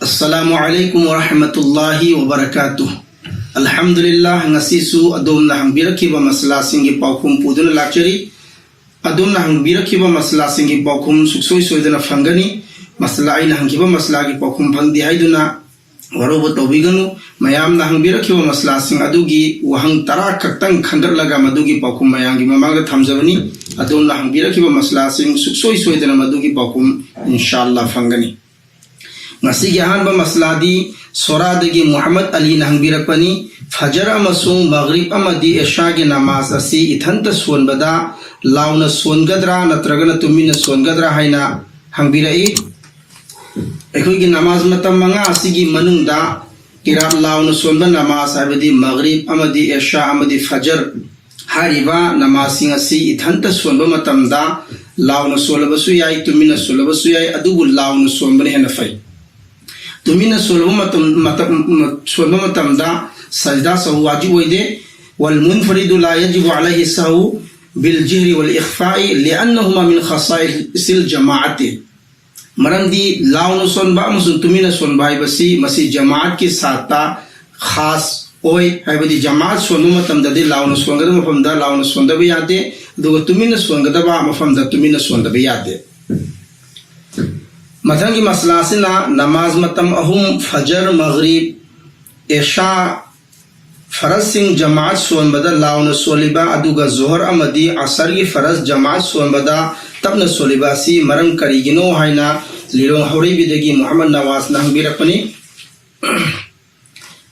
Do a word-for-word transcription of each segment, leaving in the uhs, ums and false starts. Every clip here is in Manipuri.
Assalamu alaikum wa rahmatullahi wa barakatuh. Alhamdulillah, ꯉꯁꯤꯁꯨ ꯑꯗꯣꯝꯅ ꯍꯪꯕꯤꯔꯛꯈꯤꯕ ꯃꯁꯂꯥꯁꯤꯡꯒꯤ ꯄꯥꯎꯈꯨꯝ ꯄꯨꯗꯨꯅ ꯂꯥꯛꯆꯔꯤ꯫ ꯑꯗꯣꯝꯅ ꯍꯪꯕꯤꯔꯛꯈꯤꯕ ꯃꯁꯂꯥꯁꯤꯡꯒꯤ ꯄꯥꯎꯈꯨꯝ ꯁꯨꯡꯁꯣꯏ ꯁꯣꯏꯗꯅ ꯐꯪꯒꯅꯤ꯫ ꯃꯁꯂꯥ, ꯑꯩꯅ ꯍꯪꯈꯤꯕ ꯃꯁꯂꯥꯒꯤ ꯄꯥꯎꯈꯨꯝ ꯐꯪꯗꯦ ꯍꯥꯏꯗꯨꯅ ꯋꯥꯔꯧꯕ ꯇꯧꯕꯤꯒꯅꯨ꯫ ꯃꯌꯥꯝꯅ ꯍꯪꯕꯤꯔꯛꯈꯤꯕ ꯃꯁꯂꯥꯁꯤꯡ ꯑꯗꯨꯒꯤ ꯋꯥꯍꯪ ꯇꯔꯥ ꯈꯛꯇꯪ ꯈꯟꯒꯠꯂꯒ ꯃꯗꯨꯒꯤ ꯄꯥꯎꯈꯨꯝ ꯃꯌꯥꯝꯒꯤ ꯃꯃꯥꯡꯗ ꯊꯝꯖꯕꯅꯤ꯫ ꯑꯗꯣꯝꯅ ꯍꯪꯕꯤꯔꯛꯈꯤꯕ ꯃꯁꯂꯥꯁꯤꯡ ꯁꯨꯡꯁꯣꯏ ꯁꯣꯏꯗꯅ ꯃꯗꯨꯒꯤ ꯄꯥꯎꯈꯨꯝ ꯏꯟꯁꯥ ꯑꯜꯂꯥ ꯐꯪꯒꯅꯤ꯫ ꯉꯁꯤꯒꯤ ꯑꯍꯥꯟꯕ ꯃꯁꯂꯥꯗꯤ ꯁꯣꯔꯥꯗꯒꯤ ꯃꯨꯍꯝꯃꯗ ꯑꯂꯤꯅ ꯍꯪꯕꯤꯔꯛꯄꯅꯤ, ꯐꯖꯔ ꯑꯃꯁꯨꯡ ꯃꯒ꯭ꯔꯤꯕ ꯑꯃꯗꯤ ꯑꯦꯁꯥꯒꯤ ꯅꯃꯥꯖ ꯑꯁꯤ ꯏꯊꯟꯇ ꯁꯣꯟꯕꯗ ꯂꯥꯎꯅ ꯁꯣꯟꯒꯗ꯭ꯔꯥ ꯅꯠꯇ꯭ꯔꯒꯅ ꯇꯨꯃꯤꯟꯅ ꯁꯣꯟꯒꯗ꯭ꯔꯥ ꯍꯥꯏꯅ ꯍꯪꯕꯤꯔꯛꯏ꯫ ꯑꯩꯈꯣꯏꯒꯤ ꯅꯃꯥꯖ ꯃꯇꯝ ꯃꯉꯥ ꯑꯁꯤꯒꯤ ꯃꯅꯨꯡꯗ ꯀꯤꯔꯥꯠ ꯂꯥꯎꯅ ꯁꯣꯟꯕ ꯅꯃꯥꯖ, ꯍꯥꯏꯕꯗꯤ ꯃꯒ꯭ꯔꯤꯕ ꯑꯃꯗꯤ ꯑꯦꯁꯥ ꯑꯃꯗꯤ ꯐꯖꯔ ꯍꯥꯏꯔꯤꯕ ꯅꯃꯥꯖꯁꯤꯡ ꯑꯁꯤ ꯏꯊꯟꯇ ꯁꯣꯟꯕ ꯃꯇꯝꯗ ꯂꯥꯎꯅ ꯁꯣꯜꯂꯕꯁꯨ ꯌꯥꯏ, ꯇꯨꯃꯤꯟꯅ ꯁꯣꯜꯂꯕꯁꯨ ꯌꯥꯏ, ꯑꯗꯨꯕꯨ ꯂꯥꯎꯅ ꯁꯣꯟꯕꯅ ꯍꯦꯟꯅ ꯐꯩ꯫ ꯇꯨꯃꯤꯟꯅ ꯁꯣꯜꯂꯕ ꯃꯇꯝ, ꯃꯇꯝ, ꯁꯣꯟꯕ ꯃꯇꯝꯗ ꯁꯖꯗꯥ ꯁꯍꯨ ꯋꯥꯖꯤꯕ ꯑꯣꯏꯗꯦ꯫ والمنفرد لا يجب عليه السهو بالجهر والإخفاء لأنهما من خصائص الجماعة. ꯃꯔꯝꯗꯤ ꯂꯥꯎꯅ ꯁꯣꯟꯕ ꯑꯃꯁꯨꯡ ꯇꯨꯃꯤꯟꯅ ꯁꯣꯟꯕ ꯍꯥꯏꯕꯁꯤ ꯃꯁꯤ ꯖꯃꯥꯑꯠꯀꯤ ꯁꯥꯠꯇ ꯈꯥꯁ ꯑꯣꯏ, ꯍꯥꯏꯕꯗꯤ ꯖꯃꯥꯑꯠ ꯁꯣꯟꯕ ꯃꯇꯝꯗꯗꯤ ꯂꯥꯎꯅ ꯁꯣꯟꯒꯗꯕ ꯃꯐꯝꯗ ꯂꯥꯎꯅ ꯁꯣꯟꯗꯕ ꯌꯥꯗꯦ, ꯑꯗꯨꯒ ꯇꯨꯃꯤꯟꯅ ꯁꯣꯟꯒꯗꯕ ꯃꯐꯝꯗ ꯇꯨꯃꯤꯟꯅ ꯁꯣꯟꯗꯕ ꯌꯥꯗꯦ꯫ ꯃꯊꯪꯒꯤ ꯃꯁꯂꯥ ꯑꯁꯤꯅ ꯅꯃꯥꯖ ꯃꯇꯝ ꯑꯍꯨꯝ, ꯐꯖꯔ, ꯃꯒ꯭ꯔꯤꯕ, ꯑꯦꯁꯥ, ꯐꯔꯖꯁꯤꯡ ꯖꯃꯥꯑꯠ ꯁꯣꯟꯕꯗ ꯂꯥꯎꯅ ꯁꯣꯜꯂꯤꯕ, ꯑꯗꯨꯒ ꯖꯣꯍꯔ ꯑꯃꯗꯤ ꯑꯁꯔꯒꯤ ꯐꯔꯖ ꯖꯃꯥꯑꯠ ꯁꯣꯟꯕꯗ ꯇꯞꯅ ꯁꯣꯜꯂꯤꯕ ꯑꯁꯤ ꯃꯔꯝ ꯀꯔꯤꯒꯤꯅꯣ ꯍꯥꯏꯅ ꯂꯤꯂꯣꯡ ꯍꯧꯔꯩꯕꯤꯗꯒꯤ ꯃꯨꯍꯝꯃꯗ ꯅꯋꯥꯖꯅ ꯍꯪꯕꯤꯔꯛꯄꯅꯤ꯫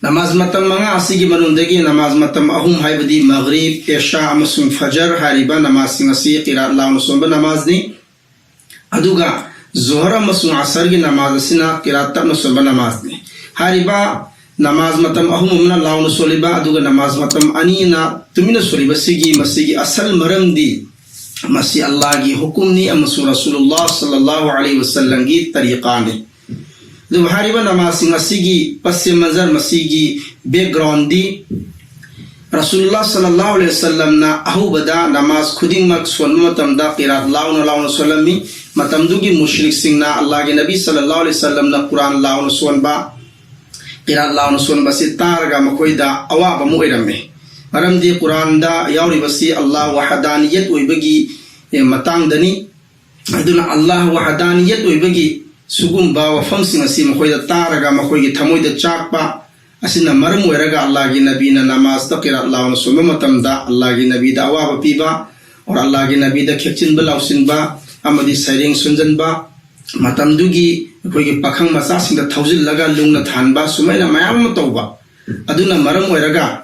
ꯅꯃꯥꯖ ꯃꯇꯝ ꯃꯉꯥ ꯑꯁꯤꯒꯤ ꯃꯅꯨꯡꯗꯒꯤ ꯅꯃꯥꯖ ꯃꯇꯝ ꯑꯍꯨꯝ, ꯍꯥꯏꯕꯗꯤ ꯃꯒ꯭ꯔꯤꯕ, ꯑꯦꯁꯥ ꯑꯃꯁꯨꯡ ꯐꯖꯔ ꯍꯥꯏꯔꯤꯕ ꯅꯃꯥꯖꯁꯤꯡ ꯑꯁꯤ ꯀꯤꯔꯥꯠ ꯂꯥꯎꯅ ꯁꯣꯟꯕ ꯅꯃꯥꯖꯅꯤ꯫ ꯑꯗꯨꯒ ꯖꯣꯍꯔ ꯑꯃꯁꯨꯡ ꯑꯁꯔꯒꯤ ꯅꯃꯥꯖ ꯑꯁꯤꯅ ꯀꯤꯔꯥꯠ ꯇꯞꯅ ꯁꯣꯟꯕ ꯅꯃꯥꯖꯅꯤ꯫ ꯍꯥꯏꯔꯤꯕ ꯅꯃꯥꯖ ꯃꯇꯝ ꯑꯍꯨꯝ ꯑꯃꯅ ꯂꯥꯎꯅ ꯁꯣꯜꯂꯤꯕ, ꯑꯗꯨꯒ ꯅꯃꯥꯖ ꯃꯇꯝ ꯑꯅꯤꯅ ꯇꯨꯃꯤꯟꯅ ꯁꯣꯜꯂꯤꯕꯁꯤꯒꯤ, ꯃꯁꯤꯒꯤ ꯑꯁꯜ ꯃꯔꯝꯗꯤ ꯃꯁꯤ ꯑꯜꯂꯥꯍꯒꯤ ꯍꯨꯀꯨꯝꯅꯤ ꯑꯃꯁꯨꯡ ꯔꯁꯨꯂꯨꯜꯂꯥꯍ ꯁꯜꯂꯜꯂꯥꯍꯨ ꯑꯂꯩꯍꯤ ꯋꯁꯜꯂꯝꯒꯤ ꯇꯔꯤꯀꯥꯅꯤ꯫ ꯑꯗꯨꯕꯨ ꯍꯥꯏꯔꯤꯕ ꯅꯃꯥꯖꯁꯤꯡ ꯑꯁꯤꯒꯤ ꯄꯁ ꯃꯟꯖꯔ, ꯃꯁꯤꯒꯤ ꯕꯦꯛꯒ꯭ꯔꯥꯎꯟꯗꯤ ꯔꯁꯨꯂꯨꯜꯂꯥꯍ ꯁꯜꯂꯜꯂꯥꯍꯨ ꯑꯂꯩꯍꯤ ꯋꯁꯜꯂꯝꯅ ꯑꯍꯧꯕꯗ ꯅꯃꯥꯖ ꯈꯨꯗꯤꯡꯃꯛ ꯁꯣꯟꯕ ꯃꯇꯝꯗ ꯀꯤꯔꯥꯠ ꯂꯥꯎꯅ ꯂꯥꯎꯅ ꯁꯣꯜꯂꯝꯃꯤ꯫ ꯃꯇꯝꯗꯨꯒꯤ ꯃꯨꯁ꯭ꯔꯤꯛꯁꯤꯡꯅ ꯑꯜꯂꯥꯍꯒꯤ ꯅꯕꯤ ꯁꯜꯂꯜꯂꯥꯍꯨ ꯑꯂꯩꯍꯤ ꯋꯁꯜꯂꯝꯅ ꯀꯨꯔꯥꯟ ꯂꯥꯎꯅ ꯁꯣꯟꯕ, ꯀꯤꯔꯥꯠ ꯂꯥꯎꯅ ꯁꯣꯟꯕꯁꯤ ꯇꯥꯔꯒ ꯃꯈꯣꯏꯗ ꯑꯋꯥꯕ ꯑꯃ ꯑꯣꯏꯔꯝꯃꯤ꯫ ꯃꯔꯝꯗꯤ ꯀꯨꯔꯥꯟꯗ ꯌꯥꯎꯔꯤꯕꯁꯤ ꯑꯜꯂꯥꯍ ꯋꯥꯍꯗꯥꯅꯤꯌꯠ ꯑꯣꯏꯕꯒꯤ, ꯑꯦ, ꯃꯇꯥꯡꯗꯅꯤ꯫ ꯑꯗꯨꯅ ꯑꯜꯂꯥꯍ ꯋꯥꯍꯗꯥꯅꯤꯌꯠ ꯑꯣꯏꯕꯒꯤ ꯁꯤꯒꯨꯝꯕ ꯋꯥꯐꯝꯁꯤꯡ ꯑꯁꯤ ꯃꯈꯣꯏꯗ ꯇꯥꯔꯒ ꯃꯈꯣꯏꯒꯤ ꯊꯃꯣꯏꯗ ꯆꯥꯛꯄ ꯑꯁꯤꯅ ꯃꯔꯝ ꯑꯣꯏꯔꯒ ꯑꯜꯂꯥꯍꯒꯤ ꯅꯕꯤꯅ ꯅꯃꯥꯖꯇ ꯀꯤꯔꯥꯠ ꯂꯥꯎꯅ ꯁꯣꯟꯕ ꯃꯇꯝꯗ ꯑꯜꯂꯥꯍꯒꯤ ꯅꯕꯤꯗ ꯑꯋꯥꯕ ꯄꯤꯕ, ꯑꯣꯔ ꯑꯜꯂꯥꯍꯒꯤ ꯅꯕꯤꯗ ꯈꯦꯛꯆꯤꯟꯕ ꯂꯥꯎꯁꯤꯟꯕ ꯑꯃꯗꯤ ꯁꯩꯔꯦꯡ ꯁꯣꯟꯖꯟꯕ, ꯃꯇꯝꯗꯨꯒꯤ ꯑꯩꯈꯣꯏꯒꯤ ꯄꯥꯈꯪ ꯃꯆꯥꯁꯤꯡꯗ ꯊꯧꯖꯤꯜꯂꯒ ꯂꯨꯡꯅ ꯊꯥꯟꯕ, ꯁꯨꯃꯥꯏꯅ ꯃꯌꯥꯝ ꯑꯃ ꯇꯧꯕ꯫ ꯑꯗꯨꯅ ꯃꯔꯝ ꯑꯣꯏꯔꯒ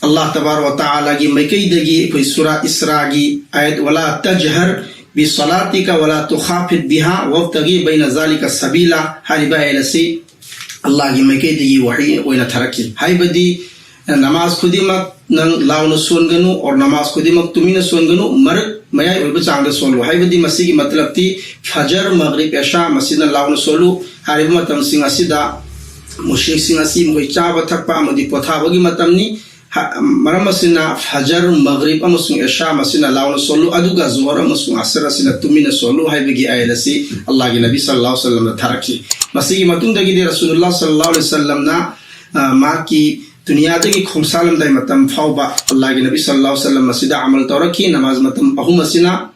ꯑꯜꯂꯥꯍ ꯇꯕꯥꯔꯛ ꯋꯥ ꯇꯥꯂꯥꯒꯤ ꯃꯥꯏꯀꯩꯗꯒꯤ ꯑꯩꯈꯣꯏ ꯁꯨꯔꯥ ꯏꯁ꯭ꯔꯥꯒꯤ ꯑꯥꯌꯠ "ꯋꯂꯥ ꯇꯖꯍꯔ ꯕꯤꯁꯂꯥꯇꯤꯀ ꯋꯂꯥ ꯇꯨꯈꯥꯐꯤꯠ ꯕꯤꯍꯥ ꯋꯥꯕꯇꯒꯤ ꯕꯩꯅ ꯖꯥꯂꯤꯀ ꯁꯕꯤꯂꯥ" ꯍꯥꯏꯔꯤꯕ ꯑꯥꯌꯠ ꯑꯁꯤ ꯑꯜꯂꯥꯍꯒꯤ ꯃꯥꯏꯀꯩꯗꯒꯤ ꯋꯥꯍꯩ ꯑꯣꯏꯅ ꯊꯥꯔꯛꯈꯤ꯫ ꯍꯥꯏꯕꯗꯤ, ꯅꯃꯥꯖ ꯈꯨꯗꯤꯡꯃꯛ ꯅꯪ ꯂꯥꯎꯅ ꯁꯣꯟꯒꯅꯨ, ꯑꯣꯔ ꯅꯃꯥꯖ ꯈꯨꯗꯤꯡꯃꯛ ꯇꯨꯃꯤꯟꯅ ꯁꯣꯟꯒꯅꯨ, ꯃꯔꯛ ꯃꯌꯥꯏ ꯑꯣꯏꯕ ꯆꯥꯡꯗ ꯁꯣꯜꯂꯨ꯫ ꯍꯥꯏꯕꯗꯤ ꯃꯁꯤꯒꯤ ꯃꯇꯂꯕꯇꯤ ꯐꯖꯔ, ꯃꯒ꯭ꯔꯤꯕ, ꯑꯦꯁꯥ ꯃꯁꯤꯅ ꯂꯥꯎꯅ ꯁꯣꯜꯂꯨ꯫ ꯍꯥꯏꯔꯤꯕ ꯃꯇꯝꯁꯤꯡ ꯑꯁꯤꯗ ꯃꯨꯁ꯭ꯔꯤꯛꯁꯤꯡ ꯑꯁꯤ ꯃꯈꯣꯏ ꯆꯥꯕ ꯊꯛꯄ ꯑꯃꯗꯤ ꯄꯣꯊꯥꯕꯒꯤ ꯃꯇꯝꯅꯤ꯫ ꯍ-, ꯃꯔꯝ ꯑꯁꯤꯅ ꯐꯖꯔ, ꯃꯒ꯭ꯔꯤꯕ ꯑꯃꯁꯨꯡ ꯑꯦꯁꯥ ꯃꯁꯤꯅ ꯂꯥꯎꯅ ꯁꯣꯜꯂꯨ, ꯑꯗꯨꯒ ꯖꯣꯍꯔ ꯑꯃꯁꯨꯡ ꯑꯁꯔ ꯑꯁꯤꯅ ꯇꯨꯃꯤꯟꯅ ꯁꯣꯜꯂꯨ ꯍꯥꯏꯕꯒꯤ ꯑꯥꯌꯠ ꯑꯁꯤ ꯑꯜꯂꯥꯍꯒꯤ ꯅꯕꯤ ꯁꯜꯂꯜꯂꯥꯍꯨ ꯑꯂꯩꯍꯤ ꯋꯁꯜꯂꯝꯅ ꯊꯥꯔꯛꯈꯤ꯫ ꯃꯁꯤꯒꯤ ꯃꯇꯨꯡꯗꯒꯤꯗꯤ ꯔꯁꯨꯂꯨꯜꯂꯥꯍ ꯁꯜꯂꯜꯂꯥꯍꯨ ꯑꯂꯩꯍꯤ ꯋꯁꯜꯂꯝꯅ, ꯑ, ꯃꯍꯥꯛꯀꯤ ꯗꯨꯅꯤꯌꯥꯗꯒꯤ ꯈꯣꯡꯁꯥꯜꯂꯝꯗꯥꯏ ꯃꯇꯝ ꯐꯥꯎꯕ ꯑꯜꯂꯥꯍꯒꯤ ꯅꯕꯤ ꯁꯜꯂꯜꯂꯥꯍꯨ ꯑꯂꯩꯍꯤ ꯋꯁꯜꯂꯝ ꯃꯁꯤꯗ ꯑꯃꯜ ꯇꯧꯔꯛꯈꯤ꯫ ꯅꯃꯥꯖ ꯃꯇꯝ ꯑꯍꯨꯝ ꯑꯁꯤꯅ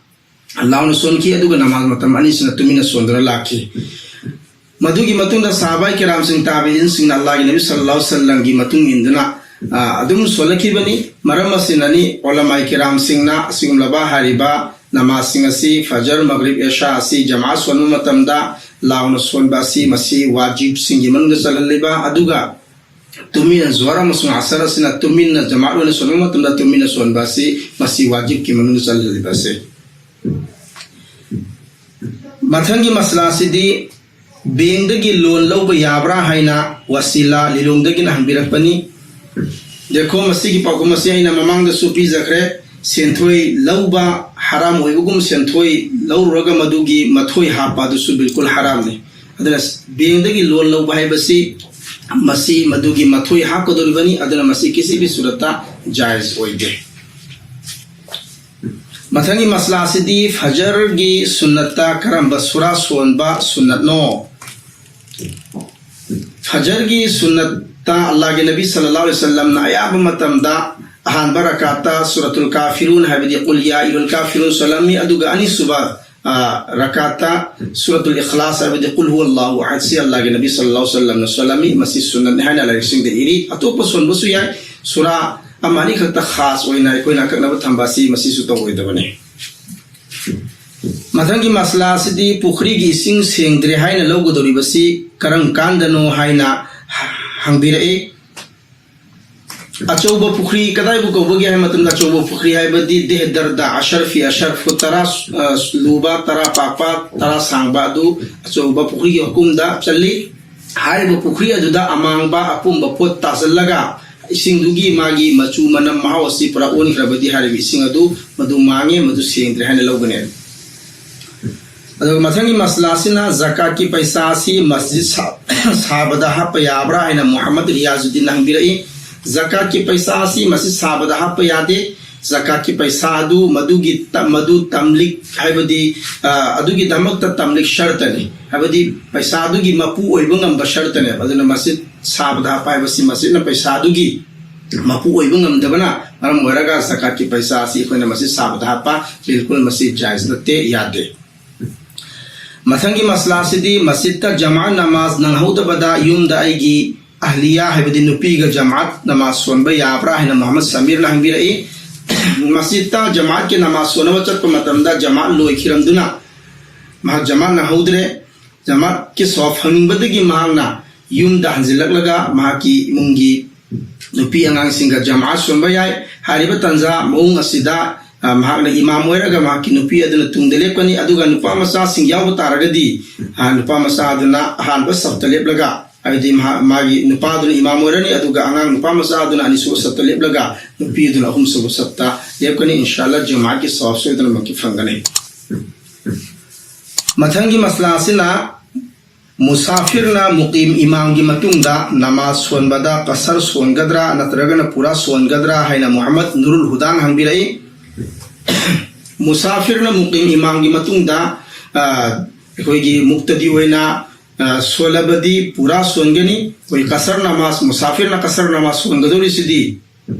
ꯂꯥꯎꯅ ꯁꯣꯟꯈꯤ, ꯑꯗꯨꯒ ꯅꯃꯥꯖ ꯃꯇꯝ ꯑꯅꯤꯁꯤꯅ ꯇꯨꯃꯤꯟꯅ ꯁꯣꯟꯗꯨꯅ ꯂꯥꯛꯈꯤ꯫ ꯃꯗꯨꯒꯤ ꯃꯇꯨꯡꯗ ꯁꯍꯥꯕꯥꯏ ꯀꯤꯔꯥꯝꯁꯤꯡ, ꯇꯥꯕꯤꯏꯟꯁꯤꯡꯅ ꯑꯜꯂꯥꯍꯒꯤ ꯅꯕꯤ ꯁꯜꯂꯜꯂꯥꯍꯨ ꯑꯂꯩꯍꯤ ꯋꯁꯜꯂꯝꯒꯤ ꯃꯇꯨꯡ ꯏꯟꯗꯨꯅ, ꯑ, ꯑꯗꯨꯝ ꯁꯣꯜꯂꯛꯈꯤꯕꯅꯤ꯫ ꯃꯔꯝ ꯑꯁꯤꯅꯅꯤ ꯎꯂꯃꯥꯏ ꯀꯤꯔꯥꯝꯁꯤꯡꯅ ꯑꯁꯤꯒꯨꯝꯂꯕ ꯍꯥꯏꯔꯤꯕ ꯅꯃꯥꯖꯁꯤꯡ ꯑꯁꯤ, ꯐꯖꯔ, ꯃꯒ꯭ꯔꯤꯕ, ꯑꯦꯁꯥ ꯑꯁꯤ ꯖꯃꯥꯑꯠ ꯁꯣꯟꯕ ꯃꯇꯝꯗ ꯂꯥꯎꯅ ꯁꯣꯟꯕ ꯑꯁꯤ ꯃꯁꯤ ꯋꯥꯖꯤꯕꯁꯤꯡꯒꯤ ꯃꯅꯨꯡꯗ ꯆꯜꯍꯜꯂꯤꯕ, ꯑꯗꯨꯒ ꯇꯨꯃꯤꯟꯅ ꯖꯣꯍꯔ ꯑꯃꯁꯨꯡ ꯑꯁꯔ ꯑꯁꯤꯅ ꯇꯨꯃꯤꯟꯅ ꯖꯃꯥꯠ ꯑꯣꯏꯅ ꯁꯣꯟꯕ ꯃꯇꯝꯗ ꯇꯨꯃꯤꯟꯅ ꯁꯣꯟꯕ ꯑꯁꯤ ꯃꯁꯤ ꯋꯥꯖꯤꯕꯀꯤ ꯃꯅꯨꯡꯗ ꯆꯜꯍꯜꯂꯤꯕ ꯑꯁꯤ꯫ ꯃꯊꯪꯒꯤ ꯃꯁꯂꯥ ꯑꯁꯤꯗꯤ ꯕꯦꯡꯗꯒꯤ ꯂꯣꯟ ꯂꯧꯕ ꯌꯥꯕ꯭ꯔꯥ ꯍꯥꯏꯅ ꯋꯁꯤꯂꯥ ꯂꯤꯂꯣꯡꯗꯒꯤꯅ ꯍꯪꯕꯤꯔꯛꯄꯅꯤ꯫ ꯗꯦꯈꯣ, ꯃꯁꯤꯒꯤ ꯄꯥꯎꯈꯨꯝ ꯑꯁꯤ ꯑꯩꯅ ꯃꯃꯥꯡꯗꯁꯨ ꯄꯤꯖꯈ꯭ꯔꯦ꯫ ꯁꯦꯟꯊꯣꯏ ꯂꯧꯕ ꯍꯔꯥꯝ ꯑꯣꯏꯕꯒꯨꯝ, ꯁꯦꯟꯊꯣꯏ ꯂꯧꯔꯨꯔꯒ ꯃꯗꯨꯒꯤ ꯃꯊꯣꯏ ꯍꯥꯞꯄ ꯑꯗꯨꯁꯨ ꯕꯤꯜꯀꯨꯜ ꯍꯔꯥꯝꯅꯤ꯫ ꯑꯗꯨꯅ ꯕꯦꯡꯗꯒꯤ ꯂꯣꯟ ꯂꯧꯕ ꯍꯥꯏꯕꯁꯤ ꯃꯁꯤ ꯃꯗꯨꯒꯤ ꯃꯊꯣꯏ ꯍꯥꯞꯀꯗꯧꯔꯤꯕꯅꯤ꯫ ꯑꯗꯨꯅ ꯃꯁꯤ ꯀꯤꯁꯤ ꯕꯤ ꯁꯨꯔꯠꯇ ꯖꯥꯏꯖ ꯑꯣꯏꯗꯦ꯫ ꯃꯊꯪꯒꯤ ꯃꯁꯂꯥ ꯑꯁꯤꯗꯤ ꯐꯖꯔꯒꯤ ꯁꯨꯟꯅꯠꯇ ꯀꯔꯝꯕ ꯁꯨꯔꯥ ꯁꯣꯟꯕ ꯁꯨꯟꯅꯠꯅꯣ? ꯐꯖꯔꯒꯤ ꯁꯨꯟꯅꯠꯇ ꯑꯜꯂꯥꯍꯒꯤ ꯅꯕꯤ ꯁꯜꯂꯜꯂꯥꯍꯨ ꯑꯂꯩꯍꯤ ꯋꯁꯜꯂꯝꯅ ꯑꯌꯥꯝꯕ ꯃꯇꯝꯗ ꯑꯍꯥꯟꯕ ꯔꯀꯥꯠꯇ ꯁꯨꯔꯥꯇꯨꯜ ꯀꯥꯐꯤꯔꯨꯟ ꯍꯥꯏꯕꯗꯤ ꯀꯨꯜ ꯌꯥ ꯑꯌꯨꯍꯜ ꯀꯥꯐꯤꯔꯨꯟ ꯁꯣꯜꯂꯝꯃꯤ, ꯑꯗꯨꯒ ꯑꯅꯤꯁꯨꯕ, ꯑ, ꯔꯀꯥꯠꯇ ꯁꯨꯔꯥꯇꯨꯜ ꯏꯈꯂꯥꯁ ꯍꯥꯏꯕꯗꯤ ꯀꯨꯜ ꯍꯨꯋꯜꯂꯥꯍꯨ ꯑꯍꯗꯁꯤ ꯑꯜꯂꯥꯍꯒꯤ ꯅꯕꯤ ꯁꯜꯂꯜꯂꯥꯍꯨ ꯑꯂꯩꯍꯤ ꯋꯁꯜꯂꯝꯅ ꯁꯣꯜꯂꯝꯃꯤ꯫ ꯃꯁꯤ ꯁꯨꯟꯅꯠꯅꯤ ꯍꯥꯏꯅ ꯂꯥꯏꯔꯤꯛꯁꯤꯡꯗ ꯏꯔꯤ꯫ ꯑꯇꯣꯞꯄ ꯁꯣꯟꯕꯁꯨ ꯌꯥꯏ꯫ ꯁꯨꯔꯥ ꯑꯃ ꯑꯅꯤꯈꯛꯇ ꯈꯥꯁ ꯑꯣꯏꯅ ꯑꯩꯈꯣꯏꯅ ꯑꯀꯛꯅꯕ ꯊꯝꯕ ꯑꯁꯤ ꯃꯁꯤꯁꯨ ꯇꯧꯔꯣꯏꯗꯕꯅꯤ꯫ ꯃꯊꯪꯒꯤ ꯃꯁꯂꯥ ꯑꯁꯤꯗꯤ ꯄꯨꯈ꯭ꯔꯤꯒꯤ ꯏꯁꯤꯡ ꯁꯦꯡꯗ꯭ꯔꯦ ꯍꯥꯏꯅ ꯂꯧꯒꯗꯧꯔꯤꯕꯁꯤ ꯀꯔꯝ ꯀꯥꯟꯗꯅꯣ ꯍꯥꯏꯅ ꯍꯪꯕꯤꯔꯛꯏ꯫ ꯑꯆꯧꯕ ꯄꯨꯈ꯭ꯔꯤ ꯀꯗꯥꯏꯕꯨ ꯀꯧꯕꯒꯦ ꯍꯥꯏꯕ ꯃꯇꯝꯗ, ꯑꯆꯧꯕ ꯄꯨꯈ꯭ꯔꯤ ꯍꯥꯏꯕꯗꯤ ꯗꯦꯍ ꯗꯔꯗ, ꯑꯁꯔ ꯐꯤ ꯑꯁꯔ, ꯐꯨꯠ ꯇꯔꯥ, ꯑ, ꯂꯨꯕ, ꯇꯔꯥ ꯄꯥꯛꯄ, ꯇꯔꯥ ꯁꯥꯡꯕ ꯑꯗꯨ ꯑꯆꯧꯕ ꯄꯨꯈ꯭ꯔꯤꯒꯤ ꯍꯨꯀꯨꯝꯗ ꯆꯜꯂꯤ꯫ ꯍꯥꯏꯔꯤꯕ ꯄꯨꯈ꯭ꯔꯤ ꯑꯗꯨꯗ ꯑꯃꯥꯡꯕ ꯑꯄꯨꯝꯕ ꯄꯣꯠ ꯇꯥꯁꯤꯜꯂꯒ ꯏꯁꯤꯡꯗꯨꯒꯤ ꯃꯥꯒꯤ ꯃꯆꯨ, ꯃꯅꯝ, ꯃꯍꯥꯎ ꯑꯁꯤ ꯄꯨꯔꯥ ꯑꯣꯟꯈ꯭ꯔꯕꯗꯤ ꯍꯥꯏꯔꯤꯕ ꯏꯁꯤꯡ ꯑꯗꯨ ꯃꯗꯨ ꯃꯥꯡꯉꯦ, ꯃꯗꯨ ꯁꯦꯡꯗ꯭ꯔꯦ ꯍꯥꯏꯅ ꯂꯧꯒꯅꯤ꯫ ꯑꯗꯨꯒ ꯃꯊꯪꯒꯤ ꯃꯁꯂꯥ ꯑꯁꯤꯅ ꯖꯀꯥꯠꯀꯤ ꯄꯩꯁꯥ ꯑꯁꯤ ꯃꯁꯖꯤꯗ ꯁꯥ-, ꯁꯥꯕꯗ ꯍꯥꯞꯄ ꯌꯥꯕ꯭ꯔꯥ ꯍꯥꯏꯅ ꯃꯨꯍꯝꯃꯗ ꯔꯤꯌꯥꯖꯨꯗꯤꯟꯅ ꯍꯪꯕꯤꯔꯛꯏ꯫ ꯖꯀꯥꯠꯀꯤ ꯄꯩꯁꯥ ꯑꯁꯤ ꯃꯁꯖꯤꯗ ꯁꯥꯕꯗ ꯍꯥꯞꯄ ꯌꯥꯗꯦ꯫ ꯖꯀꯥꯠꯀꯤ ꯄꯩꯁꯥ ꯑꯗꯨ ꯃꯗꯨꯒꯤ ꯇ-, ꯃꯗꯨ ꯇꯝꯂꯤꯛ ꯍꯥꯏꯕꯗꯤ, ꯑ, ꯑꯗꯨꯒꯤꯗꯃꯛꯇ ꯇꯝꯂꯤꯛ ꯁꯔꯇꯅꯤ꯫ ꯍꯥꯏꯕꯗꯤ ꯄꯩꯁꯥ ꯑꯗꯨꯒꯤ ꯃꯄꯨ ꯑꯣꯏꯕ ꯉꯝꯕ ꯁꯔꯇꯅꯦꯕ꯫ ꯑꯗꯨꯅ ꯃꯁꯖꯤꯗ ꯁꯥꯕꯗ ꯍꯥꯞꯄ ꯍꯥꯏꯕꯁꯤ ꯃꯁꯖꯤꯗꯅ ꯄꯩꯁꯥ ꯑꯗꯨꯒꯤ ꯃꯄꯨ ꯑꯣꯏꯕ ꯉꯝꯗꯕꯅ ꯃꯔꯝ ꯑꯣꯏꯔꯒ ꯖꯀꯥꯠꯀꯤ ꯄꯩꯁꯥ ꯑꯁꯤ ꯑꯩꯈꯣꯏꯅ ꯃꯁꯖꯤꯗ ꯁꯥꯕꯗ ꯍꯥꯞꯄ ꯕꯤꯜꯀꯨꯜ ꯃꯁꯤ ꯖꯥꯏꯖ ꯅꯠꯇꯦ, ꯌꯥꯗꯦ꯫ ꯃꯊꯪꯒꯤ ꯃꯁꯂꯥ ꯑꯁꯤꯗꯤ ꯃꯁꯖꯤꯗꯇ ꯖꯃꯥꯠ ꯅꯃꯥꯖ ꯅꯪꯍꯧꯗꯕꯗ ꯌꯨꯝꯗ ꯑꯩꯒꯤ ꯑꯍꯂꯤꯌꯥ ꯍꯥꯏꯕꯗꯤ ꯅꯨꯄꯤꯒ ꯖꯃꯥꯠ ꯅꯃꯥꯖ ꯁꯣꯟꯕ ꯌꯥꯕ꯭ꯔꯥ ꯍꯥꯏꯅ ꯃꯨꯍꯝꯃꯗ ꯁꯃꯤꯔꯅ ꯍꯪꯕꯤꯔꯛꯏ꯫ ꯃꯁꯖꯤꯗꯇ ꯖꯃꯥꯠꯀꯤ ꯅꯃꯥꯖ ꯁꯣꯟꯅꯕ ꯆꯠꯄ ꯃꯇꯝꯗ ꯖꯃꯥꯠ ꯂꯣꯏꯈꯤꯔꯝꯗꯨꯅ ꯃꯍꯥꯛ ꯖꯃꯥꯠ ꯅꯪꯍꯧꯗ꯭ꯔꯦ꯫ ꯖꯃꯥꯠꯀꯤ ꯁꯣꯞ ꯐꯪꯅꯤꯡꯕꯗꯒꯤ ꯃꯍꯥꯛꯅ ꯌꯨꯝꯗ ꯍꯟꯖꯤꯜꯂꯛꯂꯒ ꯃꯍꯥꯛꯀꯤ ꯏꯃꯨꯡꯒꯤ ꯅꯨꯄꯤ ꯑꯉꯥꯡꯁꯤꯡꯒ ꯖꯃꯥꯠ ꯁꯣꯟꯕ ꯌꯥꯏ꯫ ꯍꯥꯏꯔꯤꯕ ꯇꯥꯟꯖꯥ ꯃꯑꯣꯡ ꯑꯁꯤꯗ, ꯑ, ꯃꯍꯥꯛꯅ ꯏꯃꯥꯝ ꯑꯣꯏꯔꯒ ꯃꯍꯥꯛꯀꯤ ꯅꯨꯄꯤ ꯑꯗꯨꯅ ꯇꯨꯡꯗ ꯂꯦꯞꯀꯅꯤ, ꯑꯗꯨꯒ ꯅꯨꯄꯥ ꯃꯆꯥꯁꯤꯡ ꯌꯥꯎꯕ ꯇꯥꯔꯒꯗꯤ, ꯑ, ꯅꯨꯄꯥ ꯃꯆꯥ ꯑꯗꯨꯅ ꯑꯍꯥꯟꯕ ꯁꯞꯇ ꯂꯦꯞꯂꯒ, ꯍꯥꯏꯕꯗꯤ ꯃꯍꯥꯛ, ꯃꯥꯒꯤ ꯅꯨꯄꯥ ꯑꯗꯨꯅ ꯏꯃꯥꯝ ꯑꯣꯏꯔꯅꯤ, ꯑꯗꯨꯒ ꯑꯉꯥꯡ ꯅꯨꯄꯥ ꯃꯆꯥ ꯑꯗꯨꯅ ꯑꯅꯤꯁꯨꯕ ꯁꯞꯇ ꯂꯦꯞꯂꯒ ꯅꯨꯄꯤ ꯑꯗꯨꯅ ꯑꯍꯨꯝꯁꯨꯕ ꯁꯞꯇ ꯂꯦꯞꯀꯅꯤ꯫ ꯏꯟꯁꯥ ꯑꯜꯂꯥ ꯖꯃꯥꯠꯀꯤ ꯁꯣꯞ ꯁꯣꯏꯗꯅꯃꯛꯀꯤ ꯐꯪꯒꯅꯤ꯫ ꯃꯊꯪꯒꯤ ꯃꯁꯂꯥ ꯑꯁꯤꯅ ꯃꯨꯁꯥꯐꯤꯔꯅ ꯃꯨꯀꯤꯝ ꯏꯃꯥꯝꯒꯤ ꯃꯇꯨꯡꯗ ꯅꯃꯥꯖ ꯁꯣꯟꯕꯗ ꯀꯁꯔ ꯁꯣꯟꯒꯗ꯭ꯔꯥ ꯅꯠꯇ꯭ꯔꯒꯅ ꯄꯨꯔꯥ ꯁꯣꯟꯒꯗ꯭ꯔꯥ ꯍꯥꯏꯅ ꯃꯨꯍꯝꯃꯗ ꯅꯨꯔꯨꯜ ꯍꯨꯗꯥꯅ ꯍꯪꯕꯤꯔꯛꯏ꯫ ꯃꯨꯁꯥꯐꯤꯔꯅ ꯃꯨꯀꯤꯝ ꯏꯃꯥꯝꯒꯤ ꯃꯇꯨꯡꯗ, ꯑ, ꯑꯩꯈꯣꯏꯒꯤ ꯃꯨꯛꯇꯗꯤ ꯑꯣꯏꯅ, ꯑ, ꯁꯣꯜꯂꯕꯗꯤ ꯄꯨꯔꯥ ꯁꯣꯟꯒꯅꯤ꯫ ꯑꯩꯈꯣꯏ ꯀꯁꯔ ꯅꯃꯥꯖ, ꯃꯨꯁꯥꯐꯤꯔꯅ ꯀꯁꯔ ꯅꯃꯥꯖ ꯁꯣꯟꯒꯗꯧꯔꯤꯁꯤꯗꯤ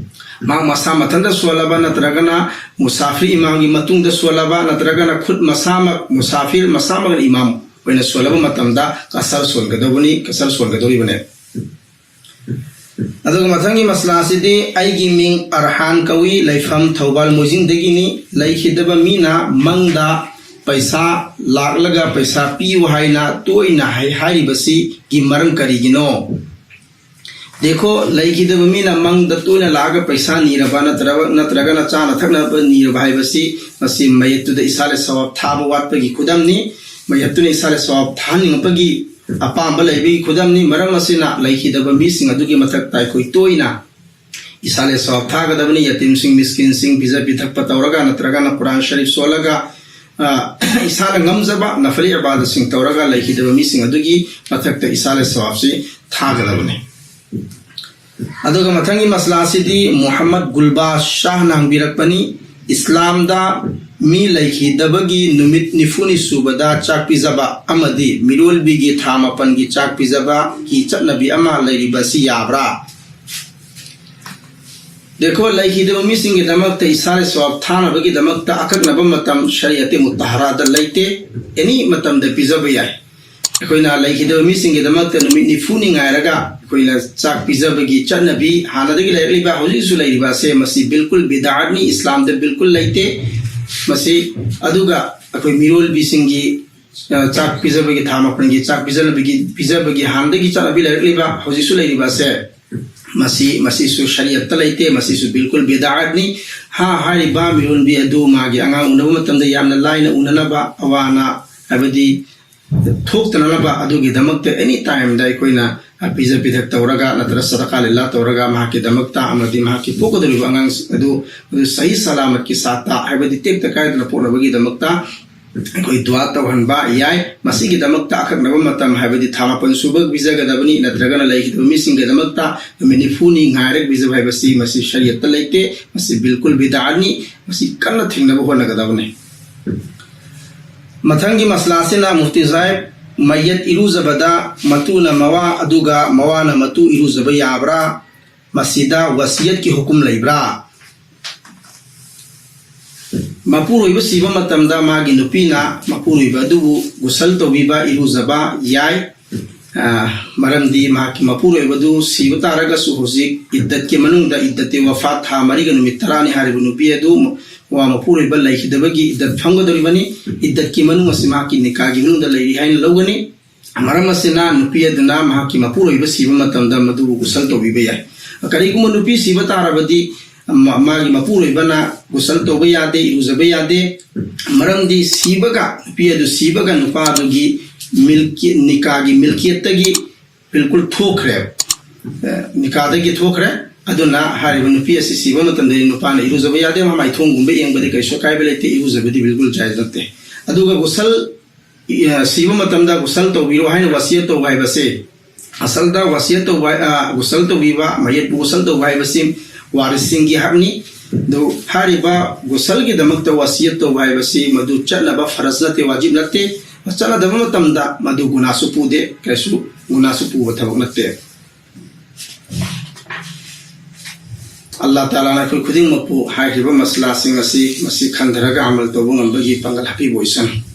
ꯃꯍꯥꯛ ꯃꯁꯥ ꯃꯊꯟꯇ ꯁꯣꯜꯂꯕ ꯅꯠꯇ꯭ꯔꯒꯅ ꯃꯨꯁꯥꯐꯤꯔ ꯏꯃꯥꯝꯒꯤ ꯃꯇꯨꯡꯗ ꯁꯣꯜꯂꯕ ꯅꯠꯇ꯭ꯔꯒꯅ ꯈꯨꯠ ꯃꯁꯥꯃꯛ ꯃꯨꯁꯥꯐꯤꯔ ꯃꯁꯥꯃꯛꯅ ꯏꯃꯥꯝ ꯑꯣꯏꯅ ꯁꯣꯜꯂꯕ ꯃꯇꯝꯗ ꯀꯁꯔ ꯁꯣꯟꯒꯗꯧꯕꯅꯤ, ꯀꯁꯔ ꯁꯣꯟꯒꯗꯧꯔꯤꯕꯅꯦ꯫ ꯑꯗꯨꯒ ꯃꯊꯪꯒꯤ ꯃꯁꯂꯥ ꯑꯁꯤꯗꯤ, ꯑꯩꯒꯤ ꯃꯤꯡ ꯑꯔꯍꯥꯟ ꯀꯧꯏ, ꯂꯩꯐꯝ ꯊꯧꯕꯥꯜ ꯃꯣꯏꯖꯤꯡꯗꯒꯤꯅꯤ꯫ ꯂꯩꯈꯤꯗꯕ ꯃꯤꯅ ꯃꯪꯗ ꯄꯩꯁꯥ ꯂꯥꯛꯂꯒ ꯄꯩꯁꯥ ꯄꯤꯌꯨ ꯍꯥꯏꯅ ꯇꯣꯏꯅ ꯍꯥꯏ-, ꯍꯥꯏꯔꯤꯕꯁꯤꯒꯤ ꯃꯔꯝ ꯀꯔꯤꯒꯤꯅꯣ? ꯗꯦꯈꯣ, ꯂꯩꯈꯤꯗꯕ ꯃꯤꯅ ꯃꯪꯗ ꯇꯣꯏꯅ ꯂꯥꯛꯑꯒ ꯄꯩꯁꯥ ꯅꯤꯔꯕ ꯅꯠꯇ꯭ꯔꯒ, ꯅꯠꯇ꯭ꯔꯒꯅ ꯆꯥꯅ ꯊꯛꯅꯕ ꯅꯤꯔꯕ ꯍꯥꯏꯕꯁꯤ, ꯃꯁꯤ ꯃꯌꯦꯠꯇꯨꯗ ꯏꯁꯥꯂꯦ ꯁꯋꯥꯕ ꯊꯥꯕ ꯋꯥꯠꯄꯒꯤ ꯈꯨꯗꯝꯅꯤ꯫ ꯃꯌꯦꯠꯇꯨꯅ ꯏꯁꯥꯂꯦ ꯁꯋꯥꯕ ꯊꯥꯍꯟꯅꯤꯡꯉꯛꯄꯒꯤ ꯑꯄꯥꯝꯕ ꯂꯩꯕꯒꯤ ꯈꯨꯗꯝꯅꯤ꯫ ꯃꯔꯝ ꯑꯁꯤꯅ ꯂꯩꯈꯤꯗꯕ ꯃꯤꯁꯤꯡ ꯑꯗꯨꯒꯤ ꯃꯊꯛꯇ ꯑꯩꯈꯣꯏ ꯇꯣꯏꯅ ꯏꯁꯥꯂꯦ ꯁꯋꯥꯕ ꯊꯥꯒꯗꯕꯅꯤ꯫ ꯌꯇꯤꯝꯁꯤꯡ, ꯃꯤꯁꯀꯤꯟꯁꯤꯡ ꯄꯤꯖ ꯄꯤꯊꯛꯄ ꯇꯧꯔꯒ ꯅꯠꯇ꯭ꯔꯒꯅ ꯀꯨꯔꯥꯟ ꯁꯔꯤꯐ ꯁꯣꯜꯂꯒ, ꯑ, ꯏꯁꯥꯅ ꯉꯝꯖꯕ ꯅꯐꯂꯤ ꯏꯕꯥꯗꯠꯁꯤꯡ ꯇꯧꯔꯒ ꯂꯩꯈꯤꯗꯕ ꯃꯤꯁꯤꯡ ꯑꯗꯨꯒꯤ ꯃꯊꯛꯇ ꯏꯁꯥꯂꯦ ꯁꯋꯥꯕꯁꯤ ꯊꯥꯒꯗꯕꯅꯤ꯫ ꯑꯗꯨꯒ ꯃꯊꯪꯒꯤ ꯃꯁꯂꯥ ꯑꯁꯤꯗꯤ ꯃꯨꯍꯝꯃꯗ ꯒꯨꯜꯕꯥꯁ ꯁꯥꯍꯅ ꯍꯪꯕꯤꯔꯛꯄꯅꯤ, ꯏꯁꯂꯥꯝꯗ ꯃꯤ ꯂꯩꯈꯤꯗꯕꯒꯤ ꯅꯨꯃꯤꯠ ꯅꯤꯐꯨꯅꯤ ꯁꯨꯕꯗ ꯆꯥꯛ ꯄꯤꯖꯕ ꯑꯃꯗꯤ ꯃꯤꯔꯣꯜꯕꯤꯒꯤ ꯊꯥ ꯃꯥꯄꯟꯒꯤ ꯆꯥꯛ ꯄꯤꯖꯕꯒꯤ ꯆꯠꯅꯕꯤ ꯑꯃ ꯂꯩꯔꯤꯕꯁꯤ ꯌꯥꯕ꯭ꯔꯥ? ꯗꯦꯈꯣ, ꯂꯩꯈꯤꯗꯕ ꯃꯤꯁꯤꯡꯒꯤꯗꯃꯛꯇ ꯏꯁꯥꯂꯦ ꯁꯋꯥꯕ ꯊꯥꯅꯕꯒꯤꯗꯃꯛꯇ ꯑꯀꯛꯅꯕ ꯃꯇꯝ ꯁꯔꯤꯌꯠꯇꯤ ꯃꯨꯇꯍꯔꯥꯗ ꯂꯩꯇꯦ꯫ ꯑꯦꯅꯤ ꯃꯇꯝꯗ ꯄꯤꯖꯕ ꯌꯥꯏ꯫ ꯑꯩꯈꯣꯏꯅ ꯂꯩꯈꯤꯗꯕ ꯃꯤꯁꯤꯡꯒꯤꯗꯃꯛꯇ ꯅꯨꯃꯤꯠ ꯅꯤꯐꯨꯅꯤ ꯉꯥꯏꯔꯒ ꯑꯩꯈꯣꯏꯅ ꯆꯥꯛ ꯄꯤꯖꯕꯒꯤ ꯆꯠꯅꯕꯤ ꯍꯥꯟꯅꯗꯒꯤ ꯂꯩꯔꯛꯂꯤꯕ, ꯍꯧꯖꯤꯛꯁꯨ ꯂꯩꯔꯤꯕ ꯑꯁꯦ, ꯃꯁꯤ ꯕꯤꯜꯀꯨꯜ ꯕꯤꯗꯥꯠꯅꯤ, ꯏꯁꯂꯥꯝꯗ ꯕꯤꯜꯀꯨꯜ ꯂꯩꯇꯦ꯫ ꯃꯁꯤ, ꯑꯗꯨꯒ ꯑꯩꯈꯣꯏ ꯃꯤꯔꯣꯜꯕꯤꯁꯤꯡꯒꯤ, ꯑ, ꯆꯥꯛ ꯄꯤꯖꯕꯒꯤ, ꯊꯥ ꯃꯥꯄꯟꯒꯤ ꯆꯥꯛ ꯄꯤꯖꯅꯕꯒꯤ, ꯄꯤꯖꯕꯒꯤ ꯍꯥꯟꯅꯗꯒꯤ ꯆꯠꯅꯕꯤ ꯂꯩꯔꯛꯂꯤꯕ, ꯍꯧꯖꯤꯛꯁꯨ ꯂꯩꯔꯤꯕ ꯑꯁꯦ, ꯃꯁꯤ, ꯃꯁꯤꯁꯨ ꯁꯔꯤꯌꯠꯇ ꯂꯩꯇꯦ, ꯃꯁꯤꯁꯨ ꯕꯤꯜꯀꯨꯜ ꯕꯤꯗꯥꯠꯅꯤ꯫ ꯍꯥ, ꯍꯥꯏꯔꯤꯕ ꯃꯤꯔꯣꯟꯕꯤ ꯑꯗꯨ ꯃꯥꯒꯤ ꯑꯉꯥꯡ ꯎꯅꯕ ꯃꯇꯝꯗ ꯌꯥꯝꯅ ꯂꯥꯏꯅ ꯎꯅꯅꯕ, ꯑꯋꯥ ꯑꯅꯥ ꯍꯥꯏꯕꯗꯤ ꯊꯣꯛꯇꯅꯅꯕ ꯑꯗꯨꯒꯤꯗꯃꯛꯇ ꯑꯦꯅꯤ ꯇꯥꯏꯝꯗ ꯑꯩꯈꯣꯏꯅ, ꯑ, ꯄꯤꯖ ꯄꯤꯊꯛ ꯇꯧꯔꯒ ꯅꯠꯇ꯭ꯔꯒ ꯁꯗꯀꯥ ꯂꯤꯂꯥ ꯇꯧꯔꯒ ꯃꯍꯥꯛꯀꯤꯗꯃꯛꯇ ꯑꯃꯗꯤ ꯃꯍꯥꯛꯀꯤ ꯄꯣꯛꯀꯗꯧꯔꯤꯕ ꯑꯉꯥꯡꯁꯤꯡ ꯑꯗꯨ, ꯑꯗꯨ ꯁꯍꯤ ꯁꯂꯥꯃꯠꯀꯤ ꯁꯥꯠꯇ ꯍꯥꯏꯕꯗꯤ ꯇꯦꯛꯇ ꯀꯥꯏꯗꯅ ꯄꯣꯛꯅꯕꯒꯤꯗꯃꯛꯇ ꯑꯩꯈꯣꯏ ꯗꯨꯋꯥ ꯇꯧꯍꯟꯕ ꯌꯥꯏ꯫ ꯃꯁꯤꯒꯤꯗꯃꯛꯇ ꯑꯀꯛꯅꯕ ꯃꯇꯝ, ꯍꯥꯏꯕꯗꯤ ꯊꯥ ꯃꯥꯄꯟ ꯁꯨꯕ ꯄꯤꯖꯒꯗꯕꯅꯤ, ꯅꯠꯇ꯭ꯔꯒꯅ ꯂꯩꯈꯤꯗꯕ ꯃꯤꯁꯤꯡꯒꯤꯗꯃꯛꯇ ꯅꯨꯃꯤꯠ ꯅꯤꯐꯨꯅꯤ ꯉꯥꯏꯔꯒ ꯄꯤꯖꯕ ꯍꯥꯏꯕꯁꯤ ꯃꯁꯤ ꯁꯔꯤꯌꯠꯇ ꯂꯩꯇꯦ꯫ ꯃꯁꯤ ꯕꯤꯜꯀꯨꯜ ꯕꯤꯗꯥꯠꯅꯤ꯫ ꯃꯁꯤ ꯀꯟꯅ ꯊꯤꯡꯅꯕ ꯍꯣꯠꯅꯒꯗꯕꯅꯤ꯫ ꯃꯊꯪꯒꯤ ꯃꯁꯂꯥꯁꯤꯅ ꯃꯨꯐꯇꯤ ꯁꯥꯍꯦꯕ, ꯃꯌꯠ ꯏꯔꯨꯖꯕꯗ ꯃꯇꯨꯅ ꯃꯋꯥ ꯑꯗꯨꯒ ꯃꯋꯥꯅ ꯃꯇꯨ ꯏꯔꯨꯖꯕ ꯌꯥꯕ꯭ꯔꯥ? ꯃꯁꯤꯗ ꯋꯁꯤꯌꯠꯀꯤ ꯍꯨꯀꯨꯝ ꯂꯩꯕ꯭ꯔꯥ? ꯃꯄꯨꯔꯣꯏꯕ ꯁꯤꯕ ꯃꯇꯝꯗ ꯃꯥꯒꯤ ꯅꯨꯄꯤꯅ ꯃꯄꯨꯔꯣꯏꯕ ꯑꯗꯨꯕꯨ ꯒꯨꯁꯜ ꯇꯧꯕꯤꯕ, ꯏꯔꯨꯖꯕ ꯌꯥꯏ꯫ ꯑ, ꯃꯔꯝꯗꯤ ꯃꯍꯥꯛꯀꯤ ꯃꯄꯨꯔꯣꯏꯕꯗꯨ ꯁꯤꯕ ꯇꯥꯔꯒꯁꯨ ꯍꯧꯖꯤꯛ ꯏꯗꯠꯀꯤ ꯃꯅꯨꯡꯗ, ꯏꯗꯠꯇꯤ ꯋꯐꯥꯠ ꯊꯥ ꯃꯔꯤꯒ ꯅꯨꯃꯤꯠ ꯇꯔꯥꯅꯤ ꯍꯥꯏꯔꯤꯕ ꯅꯨꯄꯤ ꯑꯗꯨ ꯃ-, ꯃꯄꯨꯔꯣꯏꯕ ꯂꯩꯈꯤꯗꯕꯒꯤ ꯏꯗꯠ ꯐꯝꯒꯗꯧꯔꯤꯕꯅꯤ꯫ ꯏꯗꯠꯀꯤ ꯃꯅꯨꯡ ꯑꯁꯤ ꯃꯍꯥꯛꯀꯤ ꯅꯤꯀꯥꯒꯤ ꯃꯅꯨꯡꯗ ꯂꯩꯔꯤ ꯍꯥꯏꯅ ꯂꯧꯒꯅꯤ꯫ ꯃꯔꯝ ꯑꯁꯤꯅ ꯅꯨꯄꯤ ꯑꯗꯨꯅ ꯃꯍꯥꯛꯀꯤ ꯃꯄꯨꯔꯣꯏꯕ ꯁꯤꯕ ꯃꯇꯝꯗ ꯃꯗꯨꯕꯨ ꯒꯨꯁꯜ ꯇꯧꯕꯤꯕ ꯌꯥꯏ꯫ ꯀꯔꯤꯒꯨꯝꯕ ꯅꯨꯄꯤ ꯁꯤꯕ ꯇꯥꯔꯕꯗꯤ ꯃ-, ꯃꯥꯒꯤ ꯃꯄꯨꯔꯣꯏꯕꯅ ꯒꯨꯁꯜ ꯇꯧꯕ ꯌꯥꯗꯦ, ꯏꯔꯨꯖꯕ ꯌꯥꯗꯦ꯫ ꯃꯔꯝꯗꯤ ꯁꯤꯕꯒ, ꯅꯨꯄꯤ ꯑꯗꯨ ꯁꯤꯕꯒ ꯅꯨꯄꯥ ꯑꯗꯨꯒꯤ ꯃꯤꯜꯀꯤ-, ꯅꯤꯀꯥꯒꯤ ꯃꯤꯜꯀꯤꯌꯠꯇꯒꯤ ꯕꯤꯜꯀꯨꯜ ꯊꯣꯛꯈ꯭ꯔꯦ, ꯑ, ꯅꯤꯀꯥꯗꯒꯤ ꯊꯣꯛꯈ꯭ꯔꯦ꯫ ꯑꯗꯨꯅ ꯍꯥꯏꯔꯤꯕ ꯅꯨꯄꯤ ꯑꯁꯤ ꯁꯤꯕ ꯃꯇꯝꯗꯗꯤ ꯅꯨꯄꯥꯅ ꯏꯔꯨꯖꯕ ꯌꯥꯗꯦ, ꯃꯃꯥꯏꯊꯣꯡꯒꯨꯝꯕ ꯌꯦꯡꯕꯗꯤ ꯀꯩꯁꯨ ꯑꯀꯥꯏꯕ ꯂꯩꯇꯦ, ꯏꯔꯨꯖꯕꯗꯤ ꯕꯤꯜꯀꯨꯜ ꯖꯥꯏꯖ ꯅꯠꯇꯦ꯫ ꯑꯗꯨꯒ ꯒꯨꯁꯜ, ꯑ, ꯁꯤꯕ ꯃꯇꯝꯗ ꯒꯨꯁꯜ ꯇꯧꯕꯤꯔꯣ ꯍꯥꯏꯅ ꯋꯥꯁꯤꯌꯠ ꯇꯧꯕ ꯍꯥꯏꯕꯁꯦ, ꯑꯁꯜꯗ ꯋꯥꯁꯤꯌꯠ ꯇꯧꯕ, ꯑ, ꯒꯨꯁꯜ ꯇꯧꯕꯤꯕ, ꯃꯌꯦꯠꯄꯨ ꯒꯨꯁꯜ ꯇꯧꯕ ꯍꯥꯏꯕꯁꯤ ꯋꯥꯔꯤꯁꯁꯤꯡꯒꯤ ꯍꯛꯅꯤ꯫ ꯑꯗꯨ ꯍꯥꯏꯔꯤꯕ ꯒꯨꯁꯜꯒꯤꯗꯃꯛꯇ ꯋꯥꯁꯤꯌꯠ ꯇꯧꯕ ꯍꯥꯏꯕꯁꯤ ꯃꯗꯨ ꯆꯠꯅꯕ ꯐꯔꯖ ꯅꯠꯇꯦ, ꯋꯥꯖꯤꯕ ꯅꯠꯇꯦ꯫ ꯆꯠꯅꯗꯕ ꯃꯇꯝꯗ ꯃꯗꯨ ꯒꯨꯅꯥꯁꯨ ꯄꯨꯗꯦ, ꯀꯩꯁꯨ ꯒꯨꯅꯥꯁꯨ ꯄꯨꯕ ꯊꯕꯛ ꯅꯠꯇꯦ꯫ ꯑꯜꯂꯥꯍ ꯇꯥꯂꯥꯅ ꯑꯩꯈꯣꯏ ꯈꯨꯗꯤꯡꯃꯛꯄꯨ ꯍꯥꯏꯔꯤꯕ ꯃꯁꯂꯥꯁꯤꯡ ꯑꯁꯤ ꯃꯁꯤ ꯈꯟꯊꯔꯒ ꯑꯃꯜ ꯇꯧꯕ ꯉꯝꯕꯒꯤ ꯄꯥꯡꯒꯜ ꯍꯥꯞꯄꯤꯕ ꯑꯣꯏꯁꯅꯨ꯫